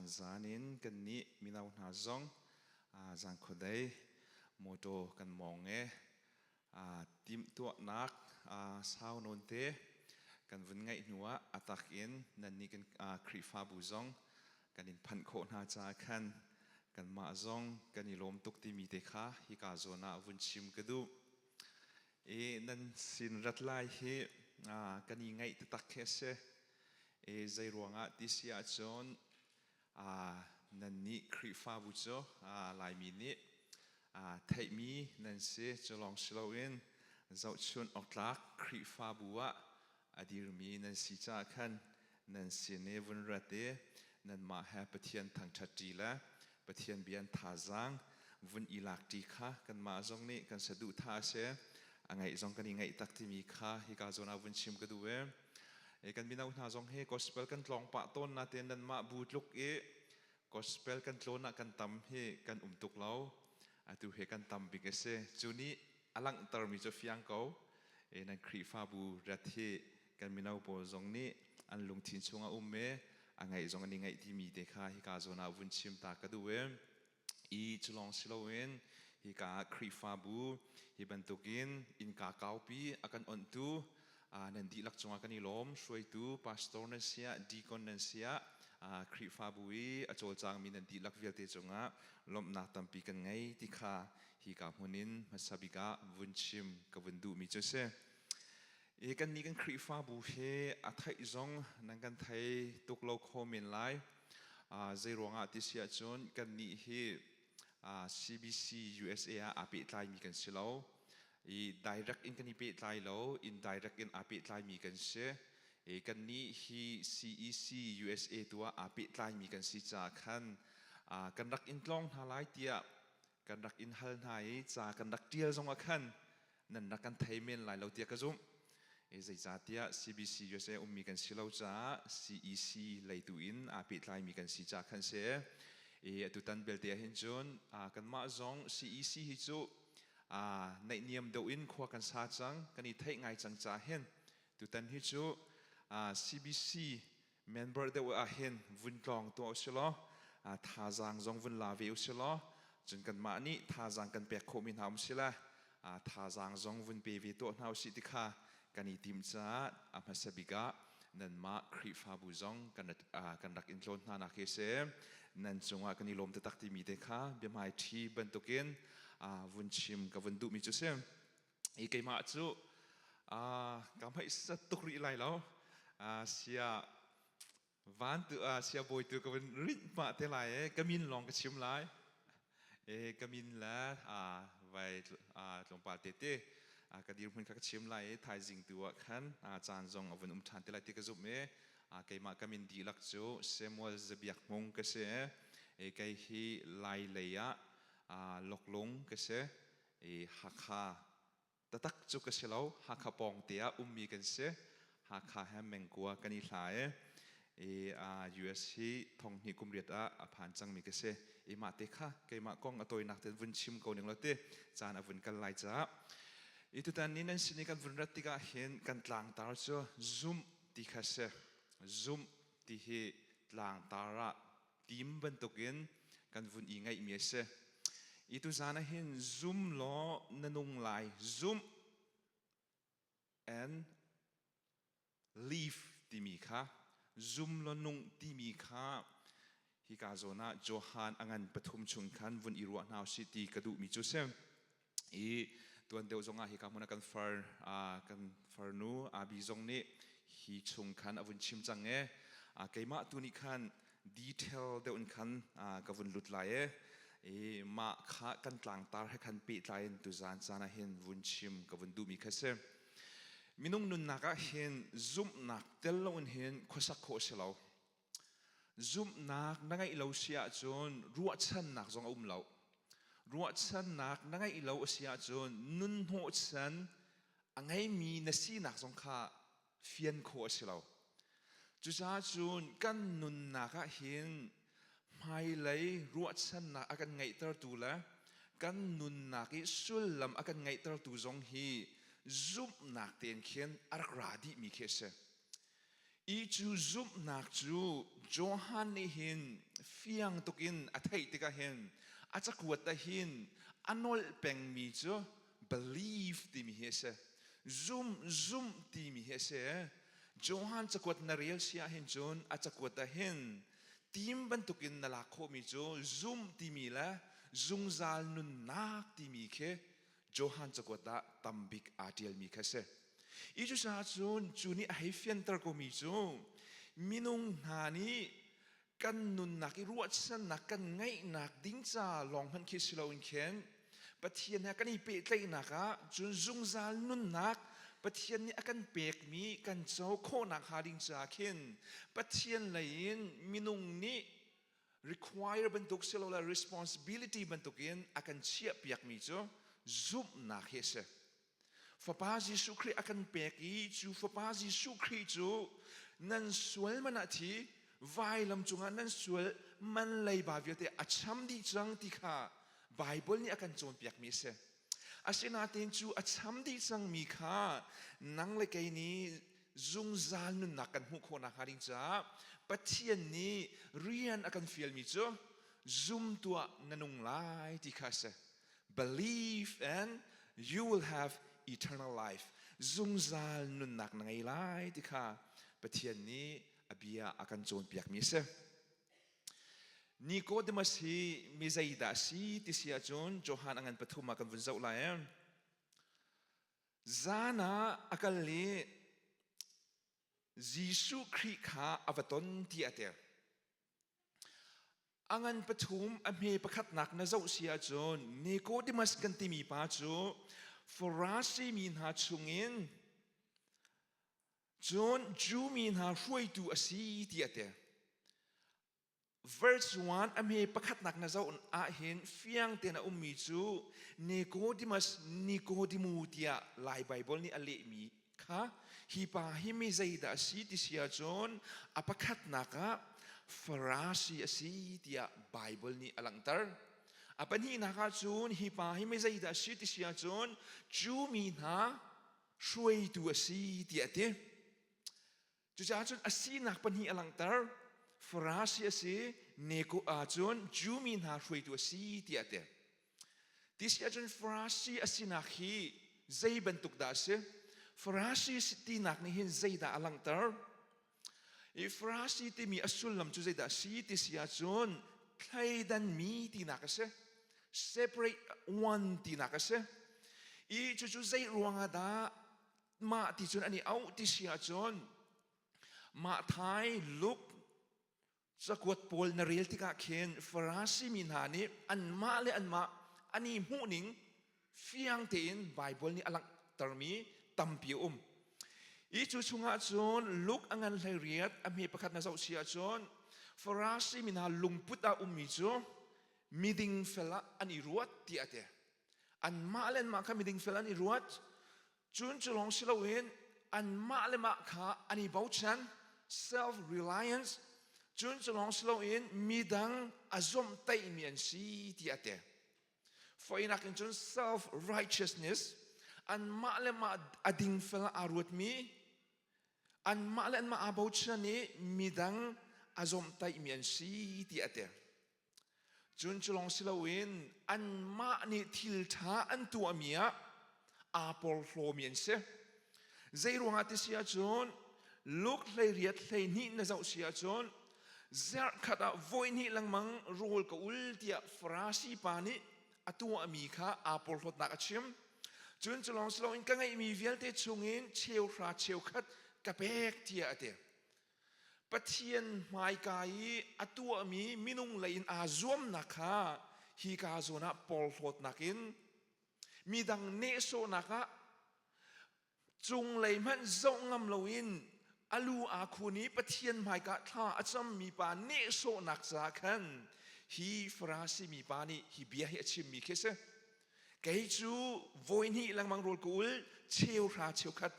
Zan in kannih mino hna zong zan khuadei mawṭaw kan mawng i timhtuahnak sau nawn te kan vun ngeih hnuah a tak in nannih kan Khrihfabu zong kan in phanh khawh hna caah khan kanmah zong kan i lawm tuk timi te kha hika zawn ah vun chim ka duh. I nan sin rat lai hi kan i ngaih taktak khi a si. I zei ruangah ti si ahcun nannih Khrihfabu cu Laimi nih theihmi nan si. Cu lawng si loin zohchunh awktlak Khrihfabu ah a dirmi nan si caah khan nan sin i vun rat i nanmah he Pathian thangṭhat ṭi le Pathian bia an thazaang vun i lak ṭi kha kanmah zong nih kan saduhthah a si. A ngaih zong kan i ngaih tak timi kha hika zawn ah vun chim ka duh i kan mino hna zong hi gospel kan tlawng pah tawn natein nanmah bu tluk i gospel kan tlawn ah kan tam hi kan um tuk lo. Atu he kan tam bik a si. Cu nih a langhtermi cu fiang ko. Nan Khrihfabu rat hi kan mino pawl zong nih an lungthin chungah um i a ngaih zong an i ngaih timi te kha hika zawn ah vun chim ta ka duh i i cu lawng si loin hika ah Khrihfabu hi bantukin innka kaupi a kan onhtu nan dihlak cungah kan i lawm. Hruaitu pastor nan siah, deacon nan siah, Khrihfabu i a cawlcangmi nan dihlak vialte cungah lawmhnak tampi kan ngei ti kha hika hmun in hmasa bik ah vun chim ka vun duhmi cu si. I kannih kan Khrihfabu hi a theih zong nan kan thei tuk lo kho men lai. Zei ruangah ti si ahcun kannih hi CBC USA ah aa pehtlaimi kan si lo. I direct in kan i pehtlai lo, indirect in aa pehtlaimi kan si. I kannih hi CEC USA tu ah aa pehtlaimi kan si caah khan kan rak in tlawng hna lai tiah kan rak in hal hna i ca kan rak ṭial zongah khan nan rak kan thei men lai lo tiah ka zumh. Zeicahtiah CBC USA ummi kan si lo caah CEC lei tu in aa pehtlaimi kan si caah khan si. I atutan belte ah hin cun kanmah zong CEC hi cu naihniam deuh in khua kan sa cang, kan i theih ngai cang caah hin tutan hi cu CBC member deuh ah hin vun tlawng tuah usih law thazaang zong vun la ve usih law cun kanmah nih thazaang kan pek khawhmi hna um si le thazaang zong vun pe ve tuah hna usih ti kha kan i tim caah a hmasa bik ah nanmah Khrihfabu zong kan rak in tlawn hna nak hi si. Nan cungah kan i lawm taktak timi te kha biahmai ṭhi bantukin vun chim ka vun duhmi cu si. I keimah cu ka hmaih sat tuk rih lai lo. Sia van tu sia bawi tu ka vun rinh pah te lai e ka min lawng ka chim lai. E ka min le vai tlawmpal te te ka dirhmun kha ka chim lai i thaizing tu ah khan caan zong a vun um ṭhan te lai ti ka zumh i keimah ka min dihlak cu Samuel Zabiak Hmung ka si. E kei hi Lai lei ah Loklung ka si. I Hakha tatak cu ka si lo. Hakha pawng te ah ummi kan si. Hakha he mengkua kan i hla i i US hi thonghnih kum riat ah a phan cangmi ka si. I mah te kha keimah kong a tawinak te vun chim ko ning lo ti caan a vun kal lai caah i tutan ni nan sin i kan vun rat tikah hin kan tlangtar cu zumh ti kha si. Zumh ti hi tlangtar ah tim bantukin kan vun i ngaihmi a si. I tuzan ah hin zum law na nung lai, zumh and live timi kha, zum law nung timi kha hika zawn ah Johan a ngan pathum chung khan vun i ruah hna usih ti ka duhmi cu si. I tuan deuh zongah hika hmun ah kan far kan farnu Abi zong nih hi chung khan a vun chim cang e. Keimah tu nih khan detail deuh in khan ka vun lut lai e. I mah kha kan tlangtar he khan pehtlai in tuzan caan ah hin vun chim ka vun duhmi kha si. Minung nunnak ah hin zumhnak tel loin hin khuasak khawh a si lo. Zumhnak na ngeih lo si ahcun ruahchannak zong a um lo. Ruahchannak na ngeih lo a si ahcun nun hnawhchan a ngeimi na sinak zong kha fian khawh a si lo. Cucaah cun kan nunnak ah hin hmailei ruahchannak a kan ngeihtertu le kan nunnak i sullam a kan ngeihtertu zong hi zumhnak tein khin a rak ra dihmi khi a si. I cu zumhnak cu Johan nih hin fiang tukin a theih tikah hin a cakuat ah hin a nolh pengmi cu believe timi hi a si. Zum zumh timi hi a si. Johan cakuat na rel si ahhin cun a cakuat ah hin tim bantukin na lak khawhmi cu zum timi le zungzal nunnak timi khi Johan cakuat ah tambik aa ṭialmi kha a si. I cucaah cun cu nih a hei fianter komi cu minung hna nih kan nunnak i ruahchannak kan ngeihnak ding ca lawng hmanh khi si loin khin Pathian he kan i pehtlaihnak ah cun zungzal nunnak Pathian nih a kan pekmi kan co khawhnak hnga ding caah khin Pathian lei in minung nih require bantuk silole responsibility bantukin a kan chiahpiakmi cu zumhnak hi a si. Fapa Jesuh Khrih a kan pek i cu Fapa Jesuh Khrih cu nan sual man ah thi vailam cungah nan sual man leiba vialte a cham dih cang ti kha Bible nih a kan cawnpiakmi a si. Asinain cu a cham dih cangmi kha nang le kei nih zungzal nunnak kan hmuh khawh nakhnga ding caah Pathian nih rian a kan fialmi cu zum tuah na nung lai ti kha a si. Believe and you will have eternal life. Zungzal nunnak na ngei lai ti kha Pathian nih a bia a kan cawnpiakmi a si. Nicodemus hi mi zeidah a si ti si ahcun Johan a ngan pathum ah kan vun zoh lai. Zan ah a kal i Jesuh Khrih kha a va ton ti a ti. A ngan pathum a hme pakhatnak na zoh si ahcun Nicodemus kan timi pa cu Farasi mi hna chungin cun Jew mi hna hruaitu a si ti a ti. Verse 1 a hme pakhatnak na zoh ahhin fiang tein a ummi cu Nicodemus Nicodemu tiah Lai Baibal nih a lehmi kha hi pa hi mi zeidah a si ti si ahcun a pakhatnak ah Farasi a si tiah Baibal nih a langhter. A pahnihnak ahcun hi pa hi mi zeidah a si ti si ahcun Jew mi hna hruaitu a si tiah a ti. Cucaah cun a sinak pahnih a langhter. Farasi a si, Neko ahcun Jew mi hna hruaitu a si tiah a ti. Ti si ahcun Farasi a sinak hi zei bantuk dah a si? Farasi tinak nih hin zeidah a langhter? I Farasi timi a sullam cu zeidah a si ti si ahcun thleidanmi tinak a si. Separate one tinak a si. I cucu zei ruangah dah mah ti cun an i auh ti si ahcun mah thai Luke cakuat pawl na rel tikah khin Farasi mi hna nih anmah le anmah an i hmuhning fiang tein Baibal nih a langhtermi tampi a um. I cu chungah cun Luke a ngan 18 a hme pakhat na zoh si ahcun Farasi mi hna lungput ah ummi cu miding fel ah an i ruat tiah a ti. Anmah le anmah kha miding fel an i ruat. Cun cu lawng si loin anmah le mah kha an i bochan, self-reliance. Cun cu lawng si loin midang a zomhtaihmi an si ti a ti. Foinak in cun self-righteousness, anmah le mah a dingfel aa ruatmi, anmah le anmah aa bochan i midang a zomhtaihmi an si ti a ti. Cun cu lawng si loin anmah nih thil ṭha an tuahmi ah aa porhlawmi an si. Zei ruangah ti si ahcun Luke 18 12 na zoh si ahcun zarhkhat ah voihnih lengmang rawl ka ul tiah Farasi pa nih a tuahmi kha aa porhlawtnak a chim. Cun cu lawng si loin ka ngeihmi vialte chungin cheuhra cheukhat ka pek tiah a ti. Pathian hmaika i a tuahmi minung lei in aa zuamnak kha hika zawn ah porhlawtnak in midang nehsawhnak ah cunglei hmanh zoh ngam loin a lu aa khun i Pathian hmaika thla a cammi pa nehsawhnak caah khan hi Farasi mi pa nih hi bia hi a chimmi khi a si. Kei cu voihnih lengmang rawl ka ul cheuhra cheukhat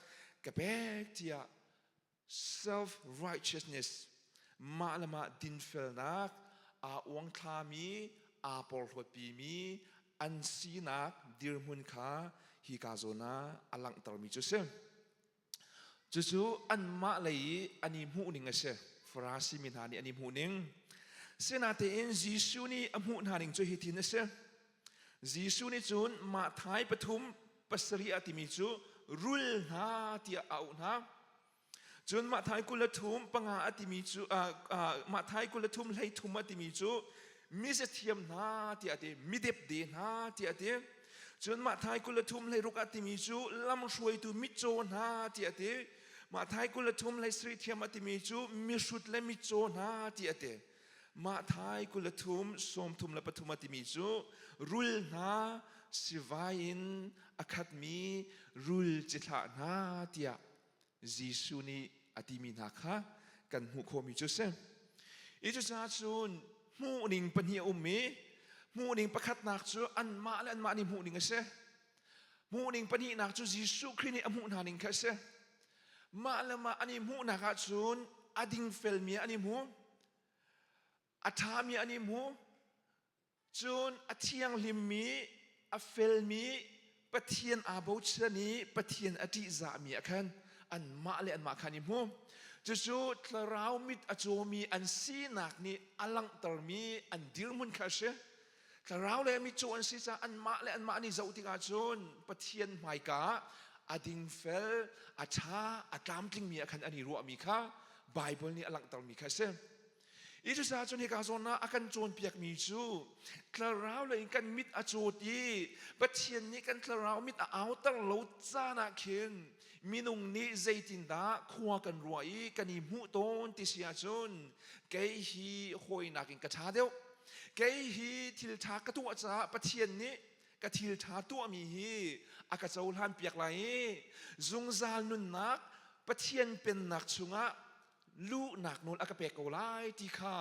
ka pek tiah self-righteousness mah le mah dinfelnak aa uangthlami aa porhlawtpimi an sinak dirhmun kha hika zawn ah a langhtermi cu a si. Cucu anmah lei i an i hmuhning a si. Farasi mi hna nih an i hmuhning. Sinatein Jesuh nih a hmuh hna ning cu hitin a si. Jesuh nih cun Matthai 3:7 a timi cu rul hna tiah a auh hna. Cun Matthai 23:5 a timi cu Matthai 23:33 a timi cu mizathiam hna tiah a ti, midepde hna tiah a ti. Cun Matthai 23:16 a timi cu lamhruaitu mitcaw hna tiah a ti. Matthai 23:7 thiam a timi cu mihrut le mitcaw hna tiah a ti. Matthai 23:33 a timi cu rul hna sivai in a khatmi rul cithlah hna tiah Jesuh nih a timi hna kha kan hmuh khawhmi cu a si. I cucaah cun hmuhning pahnih a um i hmuhning pakhatnak cu anmah le anmah nih hmuhning a si. Hmuhning pahnihnak cu Jesuh Khrih nih a hmuh hna ning kha a si. Mah le mah an i hmuhnak ahcun a dingfelmi an i hmu, a ṭhami an i hmu, Cun a thianghlimmi, a felmi, Pathian aa bochan i Pathian a ṭihzahmi ah khan anmah le anmah kha an i hmu. Cucu thlarau mit a cawmi an sinak nih a langhtermi an dirhmun kha a si. Thlarau le mitcaw an si caah anmah le anmah an i zoh tikah cun Pathian hmaika ah a dingfel, a ṭha, a tlamtlingmi ah khan an i ruahmi kha Baibal nih a langhtermi kha a si. I cucaah cun hika zawn ah a kan cawnpiakmi cu thlarau lei in kan mit a cawt i Pathian nih kan thlarau mit a auter lo caan ah khin minung nih zeitindah khua kan ruah i kan i hmuh tawn ti si ahcun kei hi hawinak in ka ṭha deuh, kei hi thil ṭha ka tuah caah Pathian nih ka thil ṭha tuahmi hi a ka cohlan piak lai i zungzal nunnak Pathian pennak chungah luhnak nawl a ka pek ko lai ti kha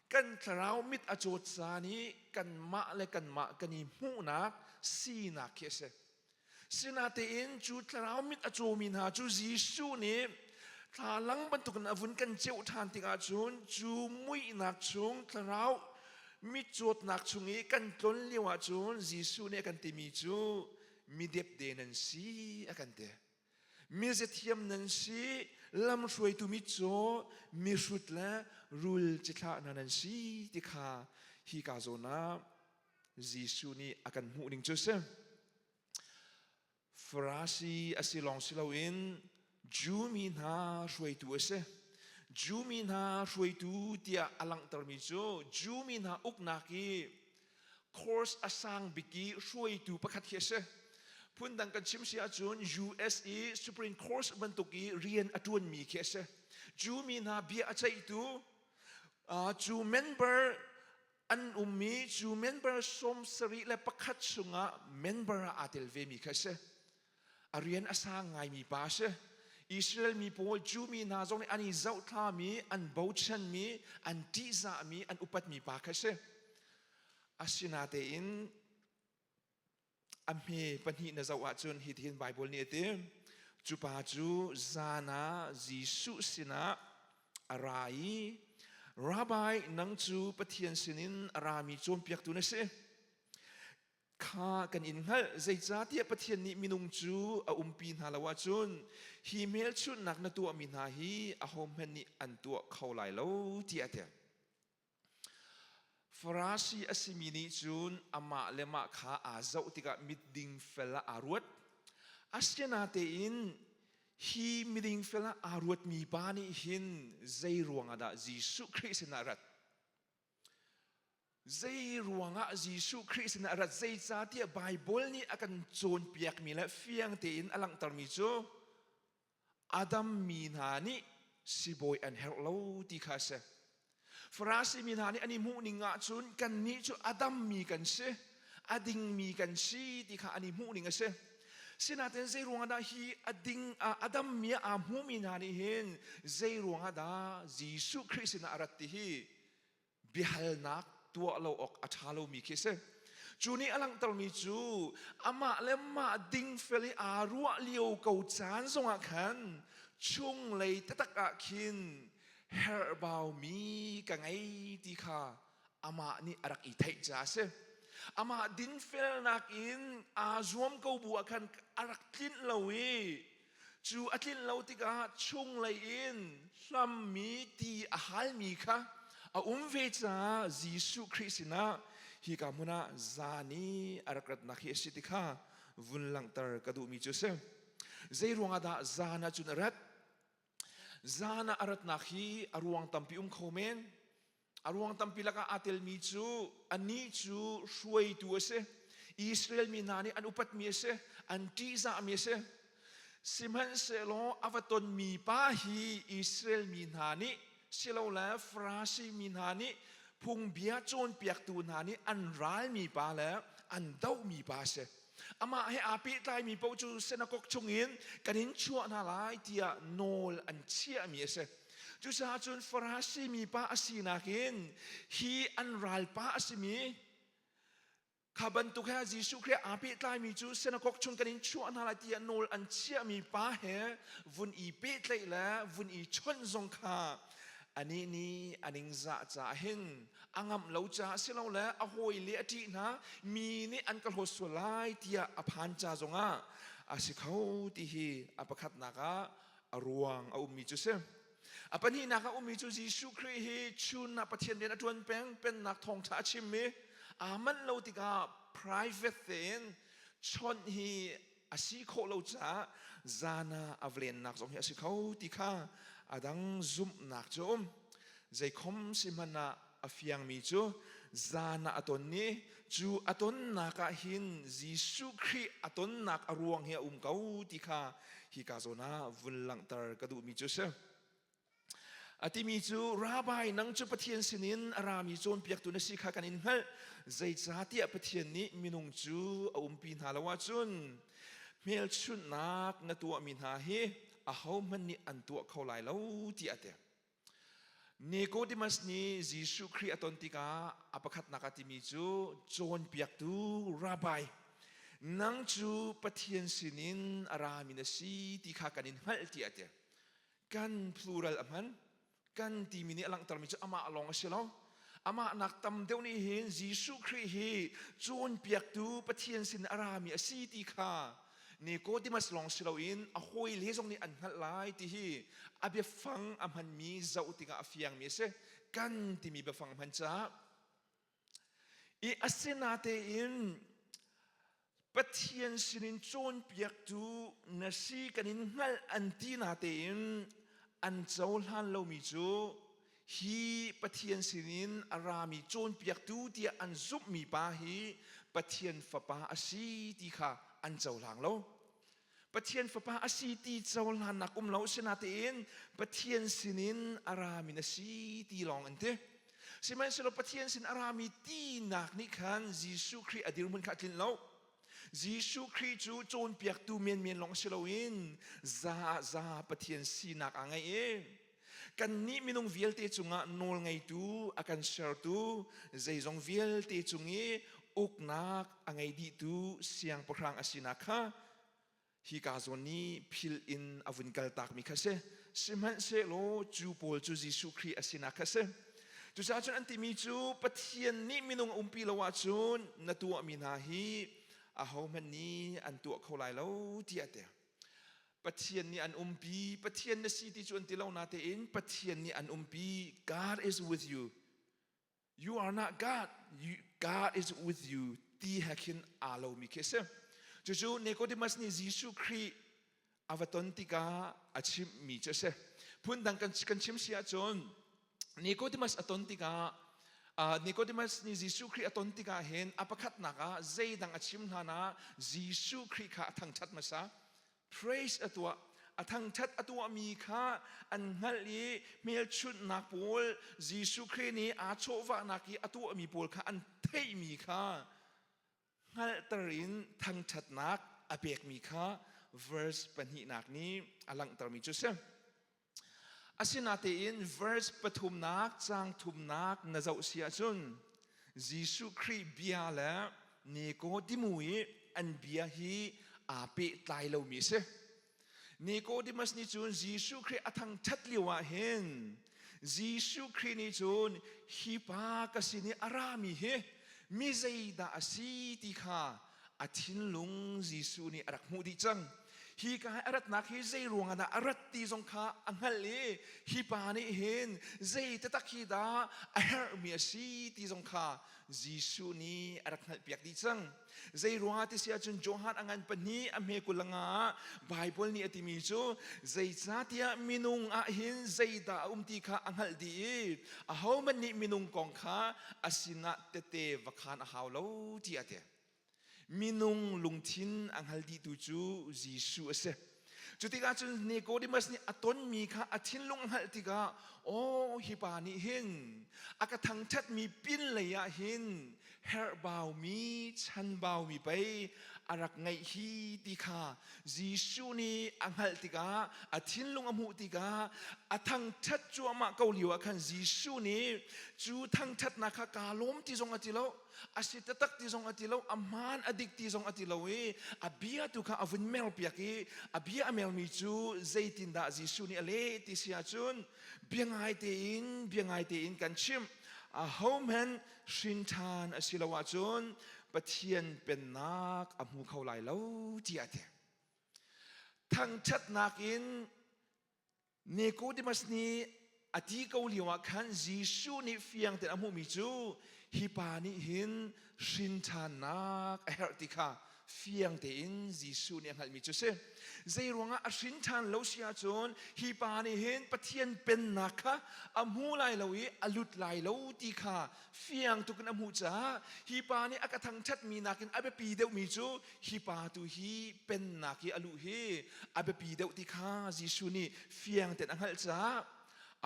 kan thlarau mit a cawt caan i kanmah le kanmah kan i hmuhnak sinak khi a si. Sinatein cu thlarau mit a cawmi hna cu Jesuh nih thlalang bantukin a vun kan ceuh ṭhan tikah cun cu muihnak chung thlarau mitcawtnak chung i kan tlon lio ahcun Jesuh nih a kan timi cu midepde nan si a kan ti. Miziathiam nan si, lamhruaitu mitcaw, mihrut le rul cithlah hna nan si ti kha hi ka zawn ah Jesuh nih a kan hmuh ning cu a si. Farasi a si lawng si loin Jew mi hna hruaitu a si. Jew mi hna hruaitu tiah a langhtermi cu Jew mi hna uknak i course a sang bik i hruaitu pakhat khi a si. Phundang kan chim si ahcun US i Supreme Court bantuk i rian a ṭuanmi khi a si. Jew mi hna bia a ceihtu cu member an ummi cu member 71 chungah member ah aa tel vemi kha a si. A rian a sang ngaimi pa a si. Israel mi pawl Jew mi hna zong nih an i zohthlami, an bochanmi, an ṭihzahmi, an upatmi pa kha a si. Asinatein a hme pahnih na zoh ahcun hitihin Baibal nih a ti. Cu pa cu zan ah Jesuh sinah a ra i, Rabbi, nang cu Pathian sinin a rami cawnpiaktu na si. Kha kan in hngalh, zeicahtiah Pathian nih minung cu a umpi hna lo ahcun hi hmelchunhnak na tuahmi hna hi ahohmanh nih an tuah kho lai lo tiah a ti. Farasi a simi nih cun amah le mah kha aa zoh tikah mitding fel ah aa ruat. Asinatein hi miding fel ah aa ruatmi pa nih hin zei ruangah dah Jesuh Khrih sinah a rat? Zei ruangah Jesuh Khrih sinah a rat? Zeicahtiah Baibal nih a kan cawnpiakmi le fiang tein a langhtermi cu Adam mi hna nih sibawi an herh lo ti kha a si. Farasi mi hna nih an i hmuh ning ahcun kannih cu Adam mi kan si, a dingmi kan si ti kha an i hmuh ning a si. Sinain zei ruangah dah hi a ding Adam mi aa hmumi hna nih hin zei ruangah dah Jesuh Khrih sinah a rat ti hi biahalnak tuah lo awk a ṭha lomi khi a si. Cu nih a langhtermi cu amah le mah dingfel i aa ruah lio ko caan zongah khan chunglei taktak ah khin herhbaumi ka ngei ti kha amah nih a rak i theih caah a si. Amah dinfelnak in aa zuam ko bu ah khan a rak tlinh lo i. Cu a tlin lo tikah chunglei in hlammi ti a halmi kha a um ve caah Jesuh Khrih sinah hika hmun ah zan i a rak ratnak hi a si ti kha vun langhter ka duhmi cu a si. Zei ruangah dah zan ah cun a rat? Zan ah a ratnak hi a ruang tampi um kho men. A ruang tampi lakah aa telmi cu anih cu hruaitu a si. Israel mi hna nih an upatmi a si, an ṭihzahmi a si. Sihmanhsehlaw a va tonmi pa hi Israel mi hna nih silole Farasi mi hna nih phungbia cawnpiaktu hna nih an ralmi pa le an dohmi pa a si. Amah he aa pehtlaimi paoh cu sinakok chungin kan in chuah hna lai tiah nawl an chiahmi a si. Cucaah cun Farasi mipa a sinak in hi an ralpa a simi kha bantuk he Jesuh Khrih aa pehtlaimi cu sinakok chung kan in chuah hna lai tiah nawl an chiahmi pa he vun i pehtlaih le vun i chawnh zong kha anih nih a ningzah caah hin a ngamh lo caah silole a hawi le a ṭih hna mi nih an ka hlawt sual lai tiah a phan ca zongah a si kho ti hi a pakhatnak ah a ruang a ummi cu si. A pahnihnak a ummi cu Jesuh Khrih hi chun ah Pathian rian a ṭuan peng, pennak thawngṭha a chim i aa manh lo tikah private tein chawnh hi a si khawh lo caah zan ah a vlennak zong hi a si kho ti kha a dang zumhnak cu um. Zeikhom si hmanh ah a fiangmi cu zan ah a ton i cu a tonnak ah hin Jesuh Khrih a tonnak a ruang hi a um ko ti kha hika zawn ah vun langhter ka duhmi cu a si. A timi cu Rabbi nang cu Pathian sinin a rami cawnpiaktu na si kha kan in hngalh. Zeicahtiah Pathian nih minung cu a umpi hna lo ahcun hmelchunhnak na tuahmi hna hi ahohmanh nih an tuah kho lai lo tiah a ti. Nicodemus nih Jesuh Khrih a ton tikah a pakhatnak a timi cu cawnpiaktu rabbi nang cu Pathian sinin a rami na si ti kha kan in hngalh tiah a ti. Kan plural a hman. Kan timi nih a langhtermi cu amah lawng a si lo. Amah nak tam deuh nih hin Jesuh Khrih hi cawnpiaktu Pathian sin a rami a si ti kha Nicodemus lawng si loin a hawile zong nih an hngalh lai ti hi a biafang a hmanmi zoh tikah a fiangmi a si. Kan timi biafang a hman caah i asinatein Pathian sinin cawnpiaktu na si kan in hngalh an ti natein an cohlan lomi cu hi Pathian sinin a rami cawnpiaktu tiah an zumhmi pa hi Pathian Fapa a si ti kha an cohlang lo. Pathian Fapa a si ti cohlannak um lo sinatein Pathian sinin a rami na si ti lawng an ti. Sihmanhsehlaw Pathian sin a rami tinak nih khan Jesuh Khrih a dirhmun kha a tlinh lo. Jesuh Khrih cu cawnpiaktu menmen lawng si loin za ah za Pathian sinak aa ngeih i kannih minung vialte cungah nawl ngeitu a kan sertu zeizong vialte cung i uknak a ngei dihtu siangpahrang a sinak kha hika zawn nih phil in a vun kaltakmi kha si. Sihmanhsehlaw cu pawl cu Jesuh Khrih a sinak kha si. Cucaah cun an timi cu Pathian nih minung a umpi lo ahcun na tuahmi hna hi ahohmanh nih an tuah kho lai lo tiah a ti. Pathian nih an umpi, Pathian na si ti cu an ti lo natein Pathian nih an umpi. God is with you. You are not God. You, God is with you ti he khin aa lomi khi a si. Cucu Nicodemus nih Jesuh Khrih a va ton tikah a chimhmi cu a si. Phundang kan, kan chim si ahcun Nicodemus a ton tikah Nicodemus nih Jesuh Khrih a ton tikah hin a pakhatnak ah zeidang a chim hlan ah Jesuh Khrih kha a thangṭhat hmasa. Praise a tuah. A thangṭhat a tuahmi kha an hngalh i hmelchunhnak pawl Jesuh Khrih nih aa chawhvahnak i a tuahmi pawl kha an theihmi kha hngalhter in thangṭhatnak a pekmi kha verse pahnihnak nih a langhtermi cu a si. Asinatein verse pathumnak caang thumnak na zoh si ahcun Jesuh Khrih bia le Nikodemu i an bia hi aa pehtlai lomi a si. Nicodemus nih cun Jesuh Khrih a thangṭhat lio ah hin Jesuh Khrih nih cun hi pa ka sin i a rami hi mi zeidah a si ti kha a thinlung Jesuh nih a rak hmuh dih cang. Hi ka a ratnak hi zei ruangah dah a rat ti zong kha a hngalh i hi pa nih hin zei taktak hi dah a herhmi a si ti zong kha Jesuh nih a rak hngalhpiak dih cang. Zei ruangah ti si ahcun Johan a ngan pahnih a hme 25 ah Baibal nih a timi cu zeicahtiah minung ah hin zeidah a um ti kha a hngalh dih i ahohmanh nih minung kong kha a sinah tete va khaan a hau lo tiah a ti. Minung lungthin a hngal dihtu cu Jesuh a si. Cu tikah cun Nicodemus nih a tonmi kha a thinlung a hngalh tikah aw hi pa nih hin a ka thangṭhatmi pin lei ah hin herhbaumi chanbaumi pei a rak ngeih hi ti kha Jesuh nih a hngalh tikah a thinlung a hmuh tikah a thangṭhat cuahmah ko lio ah khan Jesuh nih cu thangṭhatnak kha kaa lawm ti zong a ti lo. A si taktak ti zong a ti lo, a hmaan a dik ti zong a ti lo i a bia tu kha a vun merpiak i a bia a mermi cu zeitindah Jesuh nih a leh ti si ahcun bia ngai tein bia ngai tein kan chimh, ahohmanh hrin ṭhan a si lo ahcun Pathian pennak a hmu kho lai lo tiah a ti. Thangṭhatnak in Nicodemus nih a ti ko lio ah khan Jesuh nih fiang tein a hmuhmi cu hi pa nih hin hrin ṭhannak a herh ti kha fiang tein Jesuh nih a hngalhmi cu a si. Zei ruangah a hrin ṭhan lo si ahcun hi pa nih hin Pathian pennak kha a hmu lai lo i a lut lai lo ti kha fiang tuk in a hmuh caah hi pa nih a ka thangṭhatmi nakin a biapi deuhmi cu hi pa tu hi pennak i a luh hi a biapi deuh ti kha Jesuh nih fiang tein a hngalh caah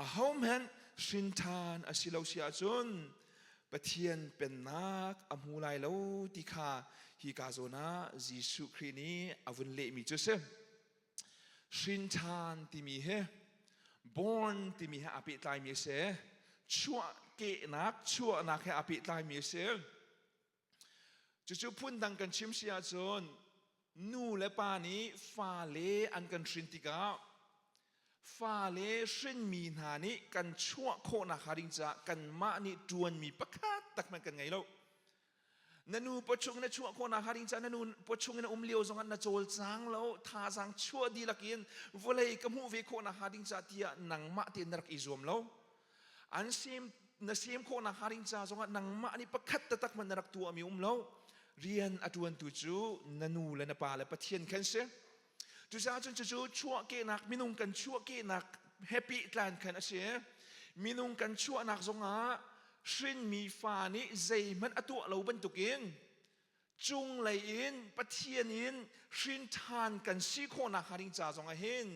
ahohmanh hrin ṭhan a si lo si ahcun Pathian pennak a hmu lai lo ti kha hi ka zawn ah Jesuh Khrih nih a vun lehmi cu a si. Hrin ṭhan timi hi born timi he aa pehtlaimi a si. Chuahkehnak, chuahnak he aa pehtlaimi a si. Cucu phundang kan chim si ahcun nu le pa nih fale an kan hrin tikah fale hrinmi hna nih kan chuah khawhnak hnga ding caah kanmah nih ṭuanmi pakhat tak hmanh kan ngei lo. Na nu pawchung na chuah khawhnak hnga ding caah na nu pawchung in a um lio zongah na cawlcang lo, thazaang chuah dihlak in vawlei ka hmuh ve khawhnak hnga ding caah tiah nangmah tein na rak i zuam lo. An sem na sem khawhnak hnga ding ca zongah nangmah nih pakhat taktak hmanh na rak tuahmi um lo. Rian a ṭuantu cu na nu le na pa le Pathian khan si. Cucaah cun cucu chuahkehnak minung kan chuahkehnak he pehtlan khan a si. Minung kan chuahnak zongah hrinmi fa nih zeihmanh a tuah lo bantukin cunglei in Pathian in hrin ṭhan kan si khawhnak hnga ding ca zongah hin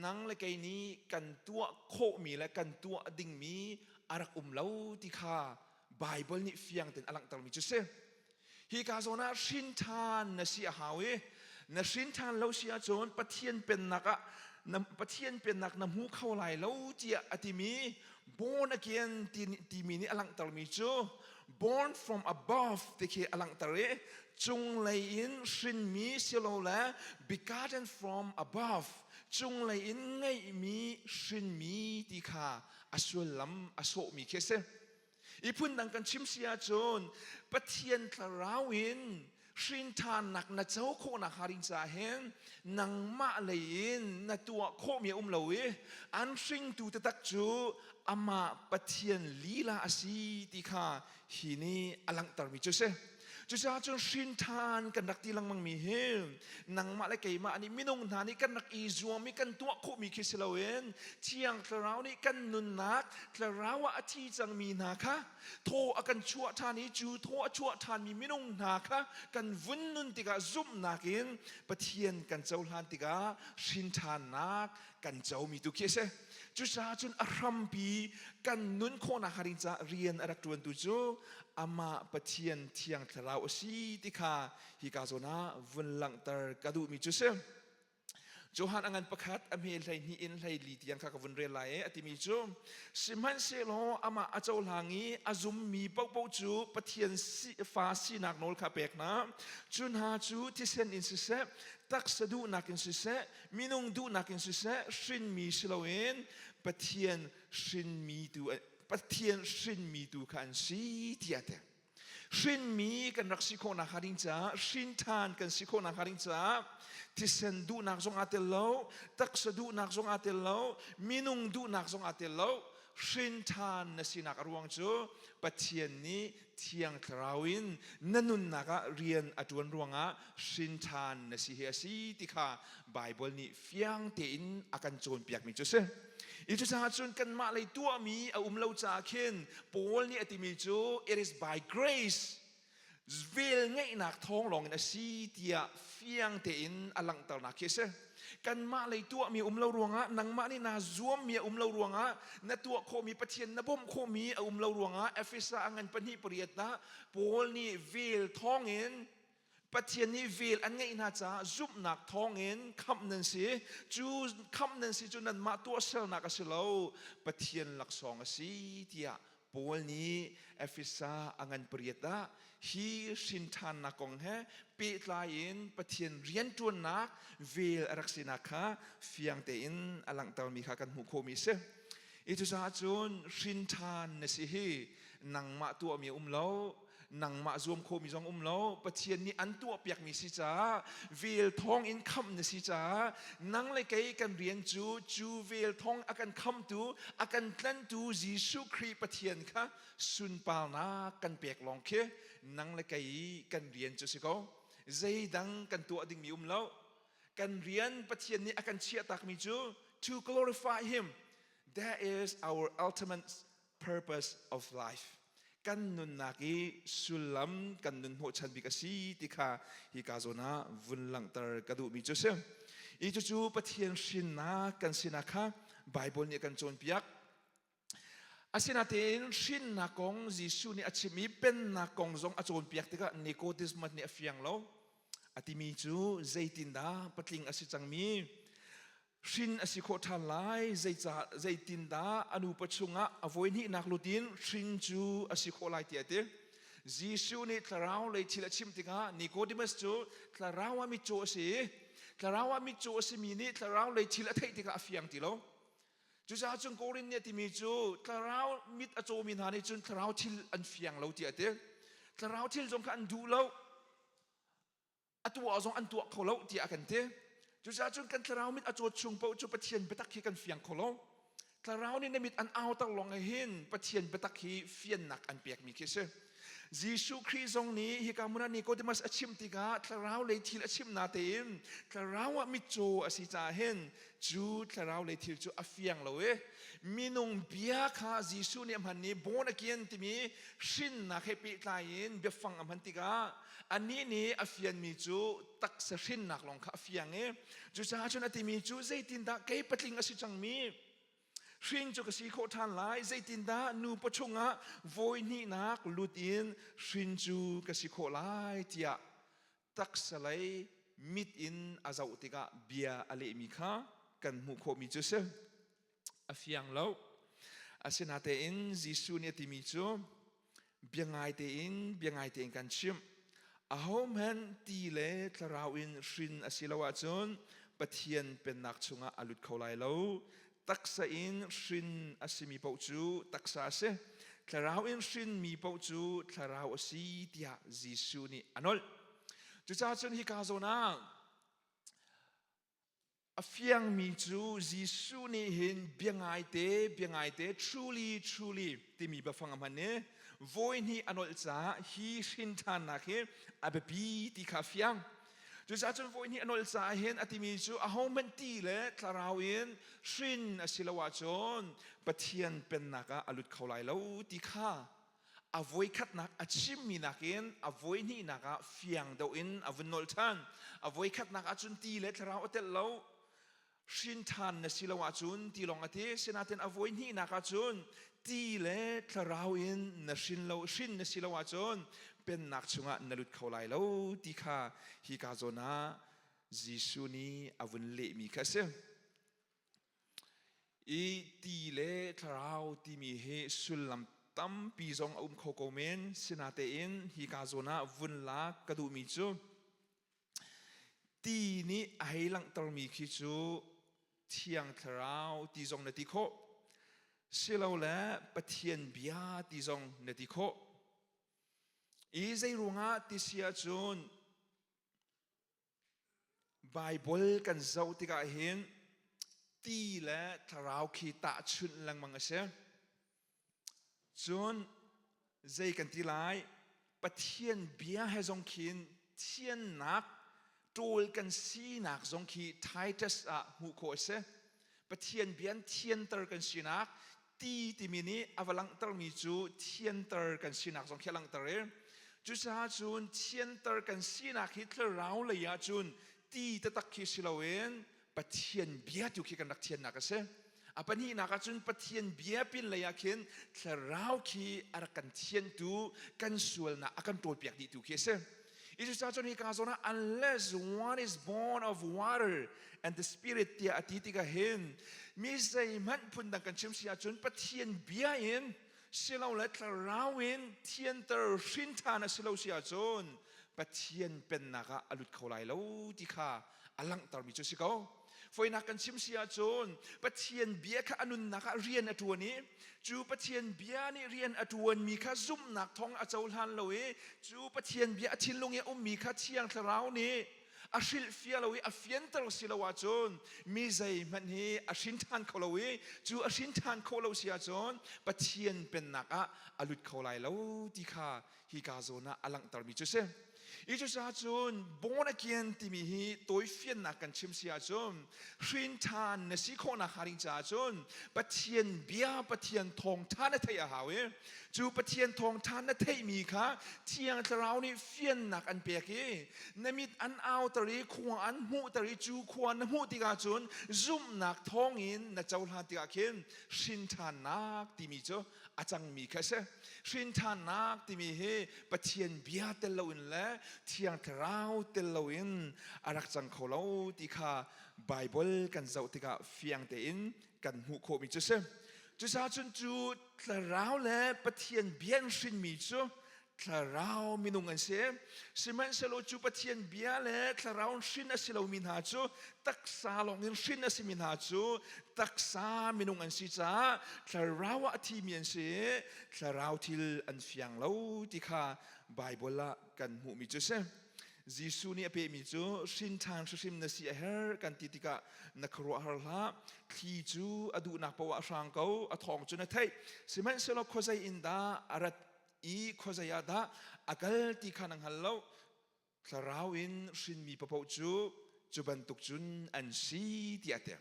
nang le kei nih kan tuah khawhmi le kan tuah dingmi a rak um lo ti kha Baibal nih fiang tein a langhtermi cu si. Hi ka zawn ah hrin ṭhan na si a hau i na hrin ṭhan lo si ahcun Pathian pennak ah na Pathian pennak na hmu kho lai lo tiah a timi born again timi nih a langhtermi cu born from above ti khi a langhter i cunglei in hrinmi silole begotten from above cunglei in ngeihmi hrinmi ti kha a sullam a sawhmi khi a si. I phundang kan chim si ahcun Pathian thlarau in hrinṭhannak na co khawhnak hnga ding caah hin nangmah lei in na tuah khawhmi a um lo i an hringtu taktak cu amah Pathian lila a si ti kha hi nih a langhtermi cu a si. Cucaah cun hrinṭhan kan rak ti lengmangmi hi nangmah le keimah nih minung hna nih kan rak i zuam i kan tuah khawhmi khi si loin Thiang Thlarau nih kan nunnak Thlarau ah a thi cangmi hna kha thaw a kan chuah ṭhan i cu thaw a chuah ṭhanmi minung hna kha kan vun nun tikah zumhnak in Pathian kan cohlan tikah hrinṭhannak kan comi tu khi a si. Cucaah cun a hrampi kan nun khawhnak hnga ding caah rian a rak ṭuantu cu amah Pathian Thiang Thlarau a si ti kha hika zawn ah vun langhter ka duhmi cu si. Johan a ngan pakhat a hme 12 in 14 tiang kha ka vun rel lai e a timi cu sihmanhsehlaw amah a cohlang i a zummi paohpaoh cu Pathian fa sinak nawl kha pek hna. Cu hna cu thisen in siseh taksa duhnak in siseh minung duhnak in siseh hrinmi si loin Pathian hrinmi tu Pathian hrinmi tu kha an si tiah a ti. Hrinmi kan rak si khawhnak hnga ding caah, hrin ṭhan kan si khawhnak hnga ding caah thisen duhnak zong aa tel lo, taksa duhnak zong aa tel lo, minung duhnak zong aa tel lo. Hrin ṭhan na sinak a ruang cu Pathian nih Thiang Thlarau in na nunnak ah rian a ṭuan ruangah hrin ṭhan na si hi a si ti kha Baibal nih fiang tein a kan cawnpiakmi cu a si. I cucaah cun kanmah lei tuahmi a um lo caah khin Paul nih a timi cu it is by grace, vel ngeihnak thawng lawngin a si tiah fiang tein a langhternak khi a si. Kanmah lei tuahmi um lo ruangah, nangmah nih naa zuammi a um lo ruangah, na tuah khawhmi Pathian na bawmh khawhmi a um lo ruangah Efesa a ngan 2:8 ah Paul nih vel thawngin, Pathian nih vel an ngeih hna caah zumhnak thawngin khamh nan si. Cu khamh nan si cu nanmah tuahsernak a si lo, Pathian laksawng a si tiah Paul nih Efesa a ngan pariat ah hi hrinṭhannak kong he pehtlai in Pathian rianṭuannak vel a rak sinak kha fiang tein a langhtermi kha kan hmuh khawhmi a si. I cucaah cun hrinṭhan na si hi nangmah tuahmi a um lo, nangmah zuam khomi zong um lo. Pathian nih an tuahpiakmi si caah, vel thawng in khamh na si caah, nang le kei kan rian cu cu vel thawng a kan khamtu, a kan tlantu Jesuh Khrih Pathian kha sunparnak kan pek lawng khi nang le kei kan rian cu si ko. Zeidang kan tuah dingmi um lo. Kan rian Pathian nih a kan chiahtakmi cu to glorify him. That is our ultimate purpose of life. Kan nunnak i sullam, kan nun hnawhchan bik a si ti kha hi ka zawn ah vun langhter ka duhmi cu si. I cucu Pathian hrinnak kan sinak kha Bible nih a kan cawnpiak. Asinain hrinnak kong Jesuh nih a chim i pennak kong zong a cawnpiak tikah Nicodemus nih a fiang lo. A timi cu zeitindah patling a si cangmi hrin a si khawh ṭhan lai, zeicah, zeitindah a nupa chungah a voihnihnak lut in hrin cu a si khawh lai tiah a ti. Jesuh nih thlarau lei thil a chim tikah Nicodemus cu thlarau ah mitcaw a si i thlarau ah mitcaw a simi nih thlarau lei thil a theih tikah a fiang ti lo. Cucaah cun Korin nih a timi cu thlarau mit a cawmi hna nih cun thlarau thil an fiang lo tiah a ti. Thlarau thil zong kha an duh lo. A tuah zong an tuah kho lo tiah a kan ti. Cucaah cun kan thlarau mit a cawt chung paoh cu Pathian biatak hi kan fiang kho lo. Thlarau nih na mit an auter lawng hin Pathian biatak hi fiannak an pekmi khi a si. Jesuh Khrih zong nih hika hmun ah Nicodemus a chimh tikah thlarau lei thil a chimh natein thlarau ah mitcaw a si caah hin cu thlarau lei thil cu a fiang lo i minung bia kha Jesuh nih a hman i born again timi hrinnak he pehtlai in biafang a hman tikah anih nih a fianmi cu taksa hrinnak lawng kha a fiang i cucaah cun a timi cu zeitindah kei patling a si cangmi hrin cu ka si khawh ṭhan lai, zeitindah nupa chungah vawi hnihnak lut in hrin cu ka si khawh lai tiah taksa lei mit in a zoh tikah bia a lehmi kha kan hmuh khawhmi cu a si. A fiang lo. Asinatein Jesuh nih a timi cu bia ngai tein, bia ngai tein kan chimh. Ahohmanh ti le thlarau in hrin a si lo ahcun Pathian pennak chungah a lut kho lai lo. Taksa in hrin a simi paoh cu taksa a si. Thlarau in hrinmi paoh cu thlarau a si tiah Jesuh nih a nolh. Cucaah cun hika zawn ah A fiangmi cu Jesuh nih hin bia ngaite, bia ngaite, truly, truly timi biafang a hman i vawi hnih a nolh caah hi hrin ṭhannak hi a biapi ti kha a fiang. Cucaah cun vawi hnih a nolh caah hin a timi cu ahohmanh ti le thlarau in hrin a si lo ahcun Pathian pennak ah a lut kho lai lo ti kha a voikhatnak a chimmi nakin a voihnihnak ah fiang deuh in a vun nolh ṭhan. A voikhatnak ahcun ti le thlarau a telh lo. Hrin ṭhan na si lo ahcun ti lawng a ti. Sinain a voihnihnak ahcun ti le thlarau in na hrin lo, hrin na si lo ahcun pennak chungah na lut kho lai lo ti kha hika zawn ah Jesuh nih a vun lehmi kha a si. I ti le thlarau timi hi sullam tampi zong a um kho ko men. Sinatein hika zawn ah vun lak ka duhmi cu ti nih a hei langhtermi khi cu Thiang Thlarau ti zong na ti khawh. Silole Pathian bia ti zong na ti khawh. I zei ruangah ti si ahcun Baibal kan zoh tikah hin ti le thlarau khi tahchunh lengmang a si. Cun zei kan ti lai? Pathian bia he zong khin thiannak ṭawl kan sinak zong khi Titus ah hmuh khawh a si. Pathian bia in thianter kan sinak ti timi nih a va langhtermi cu thianter kan sinak zong khi a langhter i cucaah cun thianter kan sinak hi thlarau lei ah cun ti taktak khi si loin Pathian bia tu khi kan rak thiannak a si. A pahnihnak ah cun Pathian bia pin lei ah khin thlarau khi a rak kan thiantu kan sualnak a kan ṭawlpiak dihtu khi a si. Cucaah cun hika zawn ah unless one is born of water and the spirit tiah a ti tikah hin mi zeihmanh phundang kan chim si ahcun Pathian bia in silole thlarau in thianter hrin ṭhan a si lo si ahcun Pathian pennak ah a lut kho lai lo ti kha a langhtermi cu a si ko. Foinak kan chim si ahcun Pathian bia kha a nunnak ah rian a ṭuan i cu Pathian bia nih rian a ṭuanmi kha zumhnak thawng a cohlan lo i cu Pathian bia a thinlung i a ummi kha Thiang Thlarau nih a hrilhfiah lo i a fianter si lo ahcun mi zeihmanh hi a hrin ṭhan kho lo i cu a hrin ṭhan khawh lo si ahcun Pathian pennak ah a lut kho lai lo ti kha hika zawn ah a langhtermi cu si. I cucaah cun born again timi hi tawifiannak kan chim si ahcun hrin ṭhan na si khawhnak hnga ding caah cun Pathian bia Pathian thawngṭha na theih a hau i cu Pathian thawngṭha na theihmi kha Thiang Thlarau nih fiannak an pek i na mit an auter i khua an hmuhter i cu khua na hmuh tikah cun zumhnak thawngin na cohlan tikah khin hrin ṭhannak timi cu a cangmi kha a si. Hrinṭhannak timi hi Pathian bia tel loin le Thiang Thlarau tel loin a rak cang kho lo ti kha Baibal kan zoh tikah fiang tein kan hmuh khawhmi cu a si. Cucaah cun cu Thlarau le Pathian bia in hrinmi cu thlarau minung an si. Sihmanhsehlaw cu Pathian bia le thlarau in hrin a si lomi hna cu taksa lawng in hrin a simi hna cu taksa minung an si caah thlarau ah a thimi an si i thlarau thil an fiang lo ti kha Baibal ah kan hmuhmi cu a si. Jesuh nih a pehmi cu hrin ṭhan hrimhrim na si a herh kan ti tikah na khuaruahhar hlah. Thli cu a duhnak paoh ah a hrang ko, a thawng cu na theih. Sihmanhsehlaw khuazei in dah a rat i khuazei ah dah a kal ti kha na hngal lo. Thlarau in hrinmi paoh cu cu bantuk cun an si tiah a ti.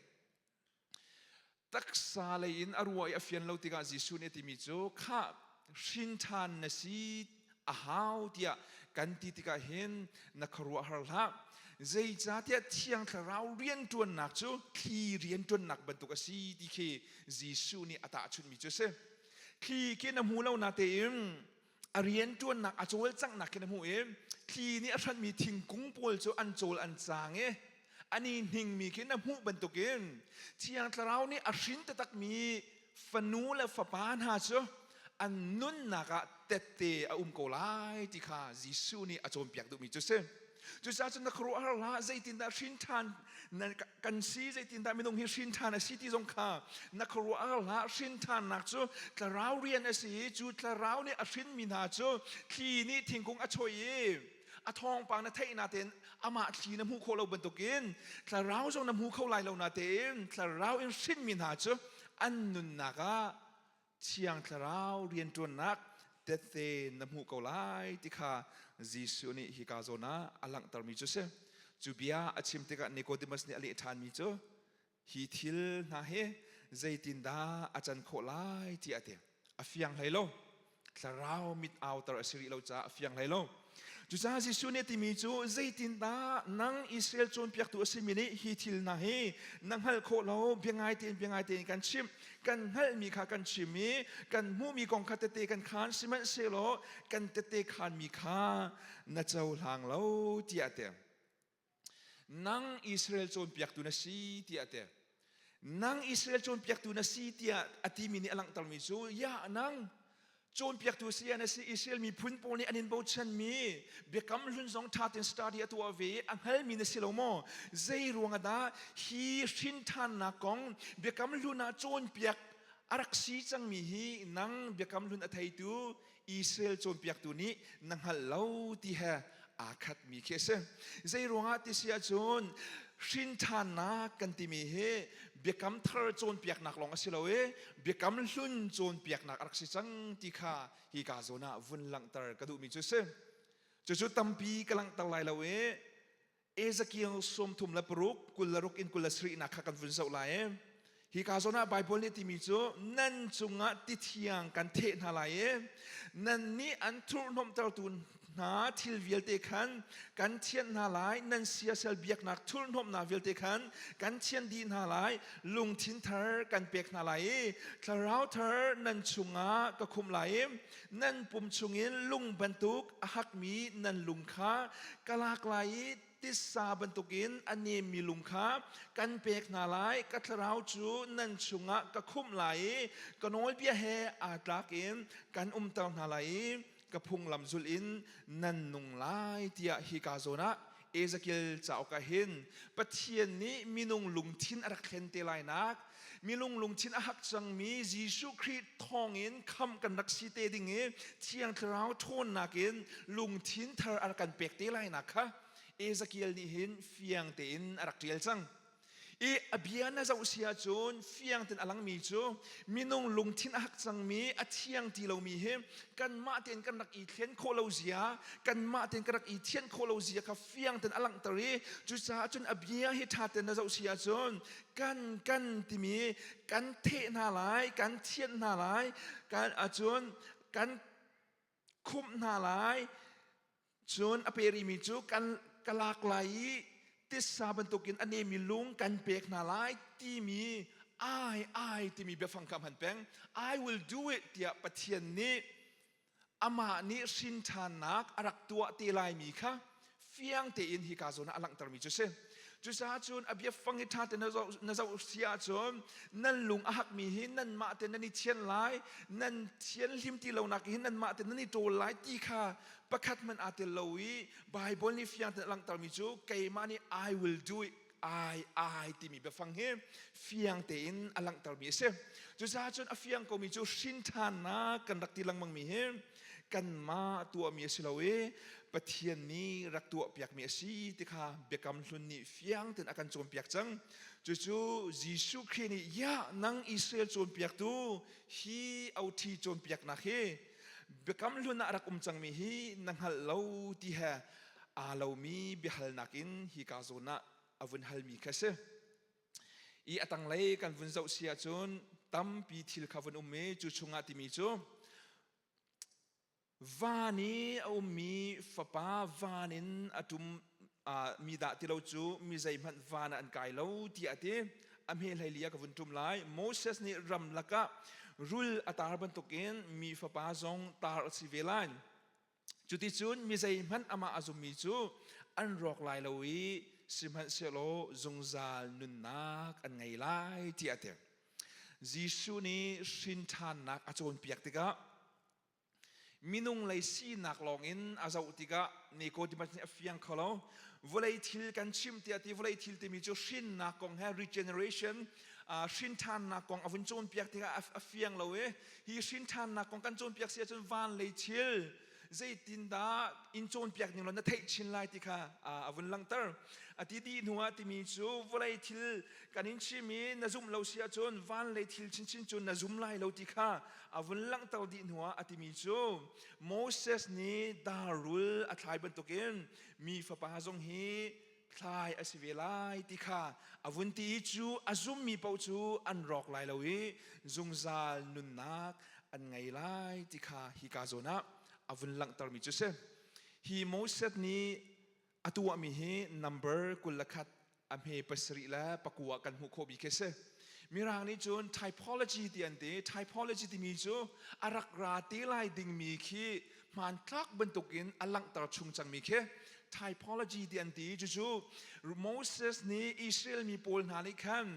Taksa lei in a ruah i a fian lo tikah Jesuh nih a timi cu khah hrin ṭhan na si a hau tiah kan ti tikah hin na khuaruahhar hlah. Zeicahtiah Thiang Thlarau rianṭuannak cu thli rianṭuannak bantuk a si ti khi Jesuh nih a tahchunhmi cu a si. Thli khi na hmu lo natein a rianṭuannak a cawlcanghnak khi na hmuh i thli nih a hranhmi thingkung pawl cu an cawl an cang i an i hningmi khi na hmuh bantukin Thiang Thlarau nih a hrin taktakmi fanu le fapa hna cu an nunnak ah tette a um ko lai ti kha Jesuh nih a cawnpiak duhmi cu si. Cucaah cun na khuaruahhar hlah zeitindah hrin ṭhan kan si zeitindah minung hi hrin ṭhan a si ti zong kha na khuaruahhar hlah hrin ṭhannak cu thlarau rian a si i cu thlarau nih a hrinmi hna cu thli nih thingkung a choi i a thawngpang na theih natein amah thli na hmuh khawh lo bantukin thlarau zong na hmu kho lai lo natein thlarau in hrinmi hna cu an nunnak ah Thiang Thlarau rianṭuannak tette na hmuh ko lai ti kha Jesuh nih hika zawn ah a langhtermi cu si. Cu bia a chim tikah Nicodemus nih a leh ṭhanmi cu hi thil hna hi zeitindah a can khawh lai tiah a ti. A fiang hlei lo. Thlarau mit auter a si rih lo caah a fiang hlei lo. Cucaah Jesuh nih a timi cu zeitindah nang Israel cawnpiaktu a simi nih hi thil hna hi na hngalh khawh lo biangai tein biangai tein kan chimh kan hngalhmi kha kan chim i kan hmuhmi kong kha tete kan khaan sihmanhsehlaw kan tete khaanmi kha na cohlang lo tiah a ti. Nang Israel cawnpiaktu na si tiah a ti. Nang Israel cawnpiaktu na si tiah a timi nih a langhtermi cu ya nang cawnpiaktu saya na si Israel miphun pawl nih an in bochanmi biakam hlun zong ṭha tein study a tuah ve i a hngalmi na si lo maw? Zei ruang ah dah hi hrinṭhannak kong biakam hlun ah cawnpiak a rak si cangmi hi nang biakam hlun a theitu Israel cawnpiaktu nih na hngalh lo ti he aa khatmi khi a si. Zei ruangah ti si ahcun hrinṭhannak kan timi hi biakam thar cawnpiaknak lawng a si lo i biakam hlun cawnpiaknak a rak si cang ti kha hi ka zawn ah vun langhter ka duhmi cu a si. Cucu tampi ka langhter lai lo i Ezekiel 36, 26 in 27 nak kha kan vun zoh lai i hi ka zawn ah Bible nih timi cu nan cungah ti thiang kan theh hna lai i nan nih an thurhhnawmhtertu hna thil vialte khan kan thianh hna lai, nan siasal biaknak thurhhnawmhnak vialte khan kan thianh dih hna lai, lungthin thar kan pek hna lai i thlarau thar nan chungah ka khumh lai i nan pum chungin lung bantuk a hakmi nan lung kha ka lak lai i titsa bantukin a nemmi lung kha kan pek hna lai. Ka thlarau cu nan chungah ka khumh lai i ka nawlbia he aa tlak in kan umter hna lai i ka phunglam zulh in nan nung lai, tiah hika zawn ah Ezekiel cauk ah hin Pathian nih minung lungthin a rak thlen te lai nak, minung lungthin a hak cangmi Jesuh Khrih thawngin khamh kan rak si te ding i Thiang Thlarau ṭhawnnak in lungthin thar a rak kan pek te lai nak kha Ezekiel nih hin fiang tein a rak ṭial cang. I a bia na zoh si ahcun fiang tein a langmi cu minung lungthin a hak cangmi, a thiang ti lomi hi kanmah tein kan rak i thlen khawh lo zia, kanmah tein kan rak i thianh khawh lo zia kha fiang tein a langhter i cucaah cun a bia hi ṭha tein na zoh si ahcun kan kan timi kan theh hna lai, kan thianh hna lai, kan ahcun kan khumh hna lai. Cun a pe rihmi cu kan ka lak lai i titsa bantukin a nemi lung kan pek hna lai timi I I timi biafang kha hman peng. I will do it tiah Pathian nih amah nih hrin ṭhannak a rak tuah te laimi kha fiang tein hika zawn ah a langhtermi cu si. Cucaah cun a biafang hi ṭha tein na zoh si ahcun nan lung a hakmi hi nanmah te nan i thian lai, nan thian hlim ti lonak hi nanmah te nan i ṭawl lai ti kha pakhat hmanh aa tel lo i Bible nih fiang tein a langhtermi cu keimah nih I will do it, I I timi biafang hi fiang tein a langhtermi a si. Cucaah cun a fiang komi cu hrin ṭhannak kan rak ti lengmangmi hi kanmah tuahmi a si lo i Pathian nih rak tuahpiakmi a si ti kha Biakam Hlun nih fiang tein a kan cawnpiak cang. Cucu Jesuh Khrih nih ya nang Israel cawnpiaktu hi OT cawnpiaknak hi Biakam Hlun ah rak um cangmi hi na hngalh lo ti he aa lomi biahalnak in hika zawn ah a vun halmi kha a si. I a tanglei kan vun zoh si ahcun tampi thil kha vun um i cu chungah timi cu Van i a ummi fapa van in a ṭum mi dah ti lo cu mi zeihmanh van ah an kai lo tiah a ti. A hme hleili ah ka vun ṭum lai. Moses nih ramlak ah rul a tar bantukin mi fapa zong tar a si ve lai. Cuticun mi zeihmanh amah a zummi cu an rawk lai lo i sihmanhsehlaw zungzal nunnak an ngei lai tiah a ti. Jesuh nih hrin ṭhannak a cawnpiak tikah minung lei sinak lawngin a zoh tikah Nicodemus nih a fiang kho lo. Vawlei thil kan chim tiah ti, vawlei thil timi cu hrinnak kong he, regeneration, hrin ṭhannak kong a vun cawnpiak tikah a fiang lo i hi hrin ṭhannak kong kan cawnpiak si ahcun van lei thil zeitindah in cawnpiak ning law na theih chin lai ti kha a vun langhter. A ti dih hnu ah timi cu vawlei thil kan in chim i na zumh lo si ahcun van lei thil chinchin cu na zum lai lo ti kha a vun langhter dih hnu ah a timi cu Moses nih darul a thlai bantukin mi fapa zong hi thlai a si ve lai ti kha a vun ti i cu a zummi paoh cu an rawk lai lo i zungzal nunnak an ngei lai ti kha hika zawn ah a vun langhtermi cu si. Hi Moses nih a tuahmi hi number 21 a hme 7 le 9 kan hmuh khawh bik khi si. Mirang nih cun typology ti an ti. Typology timi cu a rak ra te lai dingmi khi hmanthlak bantukin a langhter chung cangmi khi typology ti an ti. Cucu Moses nih Israel mi pawl hna nih khan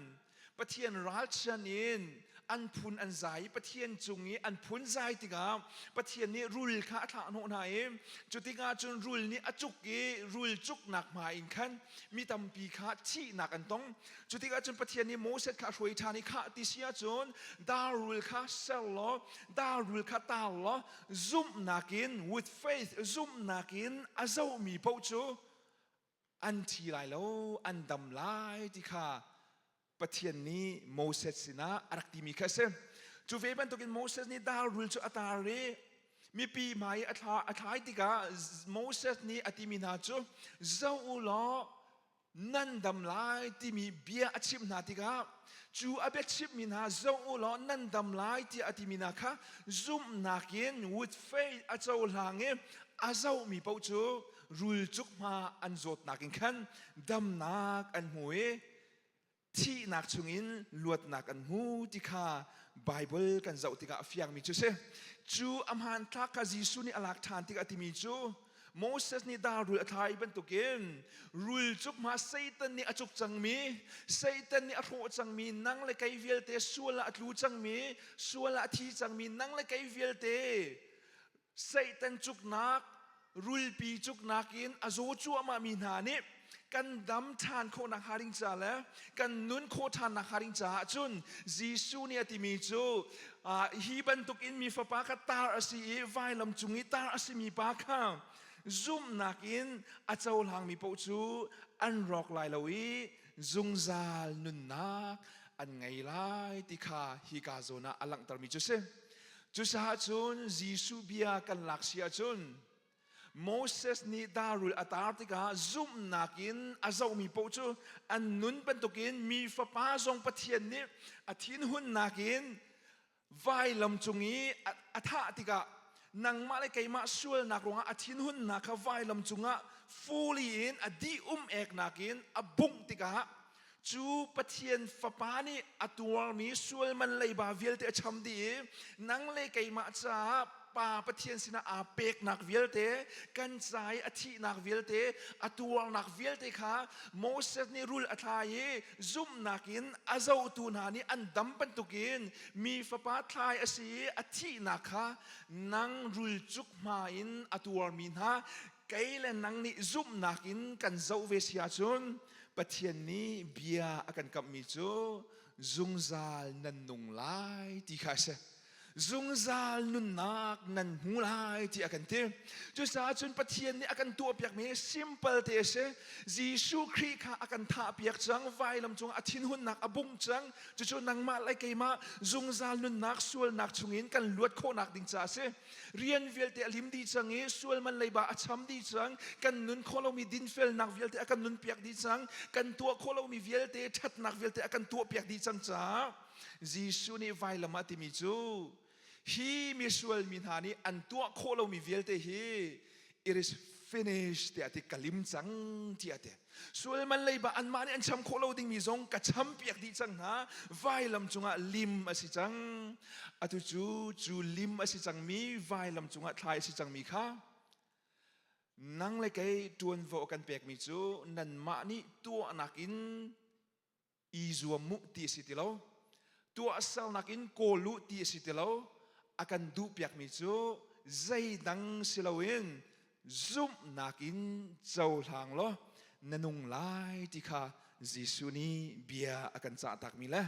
Pathian ralchan in an phun an zai i Pathian cung i an phun zai tikah Pathian nih rul kha a thlah hnawh hna i cu tikah cun rul nih a cuk i rul cuknak hma in khan mi tampi kha thihnak an tong. Cu tikah cun Pathian nih Moses kha a hruai ṭhan i khah ti si ahcun dar rul kha ser law dar rul kha tar law zumhnak in, with faith, zumhnak in a zohmi paoh cu an thi lai lo, an dam lai ti kha Pathian nih Moses sinah a rak timi kha a si. Cu ve bantukin Moses nih dar rul cu a tar i mipi hmai i a thlai tikah Moses nih a timi hna cu zoh u law nan dam lai timi bia a chimh hna tikah cu a biachimhmi hna zoh u law nan dam lai tiah a timi hna kha zumhnak in, with faith, a cohlang i a zohmi paoh cu rulcuk hma an zawtnak in khan damnak an hmu i thihnak chungin luatnak an hmu ti kha Baibal kan zoh tikah a fiangmi cu si. Cu a hmanthlak kha Jesuh nih a lak ṭhan tikah a timi cu Moses nih dar rul a thlai bantukin rul cuk hma Satan nih a cuk cangmi, Satan nih a hrawh cangmi, nang le kei vialte sual ah a tlu cangmi, sual ah a thi cangmi, nang le kei vialte Satan cuknak, rulpi cuknak in a zaw cuahmahmi hna nih kan dam ṭhan khawhnak hnga ding ca le kan nun khawh ṭhannak hnga ding caah cun Jesuh nih a timi cu hi bantukin mi fapa kha tar a si i vailam cung i tar a simi pa kha zumhnak in a cohlangmi paoh cu an rawk lai lo i zungzal nunnak an ngei lai ti kha hika zawn ah a langhtermi cu si. Cucaah cun Jesuh bia kan lak si ahcun Moses nih darul a tar tikah zumhnak in a zohmi paoh cu an nun bantukin mi fapa zong Pathian nih a thinhunnak in vailam cung i a thah tikah nangmah le keimah sualnak ruangah a thinhunnak kha vailam cungah fully in a dih um eknak in a bungh tikah cu Pathian fapa nih a tuarmi sual man leiba vialte a cham dih i nang le keimah caah Pa Pathian sinah aa peknak vialte, kan ca i a thihnak vialte, a tuarnak vialte kha Moses nih rul a thlai i zumhnak in a zohtu hna nih an dam bantukin mi fapa thlai a si i a thihnak kha nang rul cuk hma in a tuarmi hna kei le nang nih zumhnak in kan zoh ve si ahcun Pathian nih bia a kan kamhmi cu zungzal nan nung lai ti kha a si. Zungzal nunnak nan hmu lai ti a kan ti. Cucaah cun Pathian nih a kan tuahpiakmi simple te a si. Jesuh Khrih kha a kan thahpiak cang, vailam cungah a thinhunnak a bungh cang. Cucu nangmah le keimah zungzal nunnak sualnak chungin kan luat khawhnak ding caah a si. Rian vialte a lim dih cang i sual man leiba a cham dih cang. Kan nun khawh lomi dinfelnak vialte a kan nunpiak dih cang. Kan tuah khawh lomi vialte ṭhatnak vialte a kan tuahpiak dih cang caah Jesuh nih vailam ah timi cu hi misual mi hna nih an tuah khawh lomi vialte hi it is finished tiah ti ka lim cang tiah ti. Sual man leiba anmah nih an cham khawh lo dingmi zong ka champiak dih cang hna. Vailam cungah lim a si cang. Atu cu cu lim a si cangmi vailam cungah thlai a si cangmi kha nang le kei ṭuanvo a kan pekmi cu nanmah nih tuahnak in i zuam mu ti a si ti lo. Tuahsernak in kawl u ti a si ti lo. A kan duhpiakmi cu zeidang si loin zumhnak in cohlang law na nung lai ti kha Jesuh nih bia a kan cahtakmi le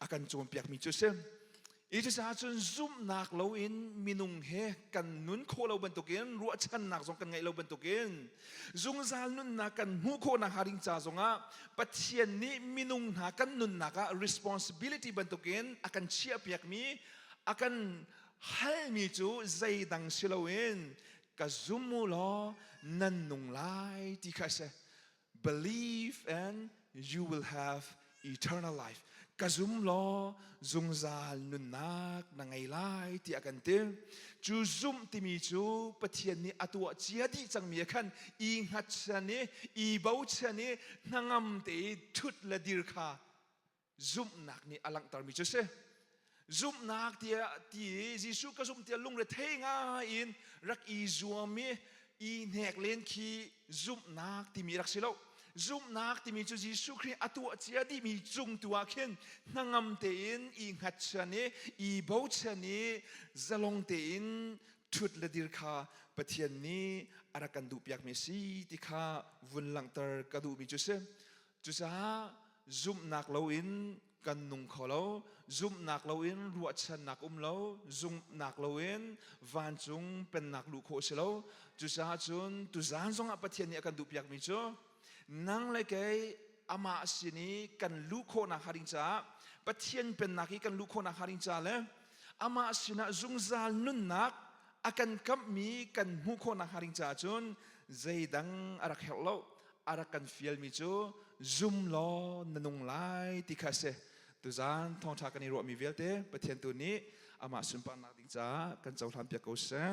a kan cawnpiakmi cu a si. Cucaah cun zumhnak loin minung he kan nun khawh lo bantukin ruahchannak zong kan ngeih lo bantukin zungzal nunnak kan hmuh khawhnak hnga ding ca zongah Pathian nih minung hna kan nunnak ah responsibility bantukin a kan chiahpiakmi a kan halmi cu zeidang si loin ka zum u law nan nung lai ti kha a si. Believe and you will have eternal life. Ka zum law zungzal nunnak na ngei lai tiah kan ti. Cu zumh timi cu Pathian nih a tuah cia dih cangmi ah khan i hngatchan i i bochan i hnangam te i ṭhut le dir kha zumhnak nih a langhtermi cu si. Zumhnak tiah ti i Jesuh ka zumh tiah lungrethei ngai in rak i zuam i i hnek len khi zumhnak timi rak si lo. Zumhnak timi cu Jesuh Khrih a tuah cia dihmi cung tu ah khin hnangam tein i hngatchan i i bochan i zalong tein ṭhut le dir kha Pathian nih a rak kan duhpiakmi a si ti kha vun langhter ka duhmi cu si. Cucaah zumhnak loin kan nung kho lo, zumhnak loin ruahchannak um lo, zumhnak loin vancung pennak luh khawh a si lo. Cucaah cun tuzaan zongah Pathian nih a kan duhpiakmi cu nang le kei amah sin i kan luh khawhnak hnga ding caah, Pathian pennak i kan luh khawhnak hnga ding caah le amah sinah zungzal nunnak a kan kamhmi kan hmuh khawhnak hnga ding caah cun zeidang a rak herh lo. A rak kan fialmi cu zum law na nung lai ti kha a si. Tuzaan thawngṭha kan i ruahmi vialte Pathian tu nih amah sunparnak ding caah kan cohlan piak ko seh.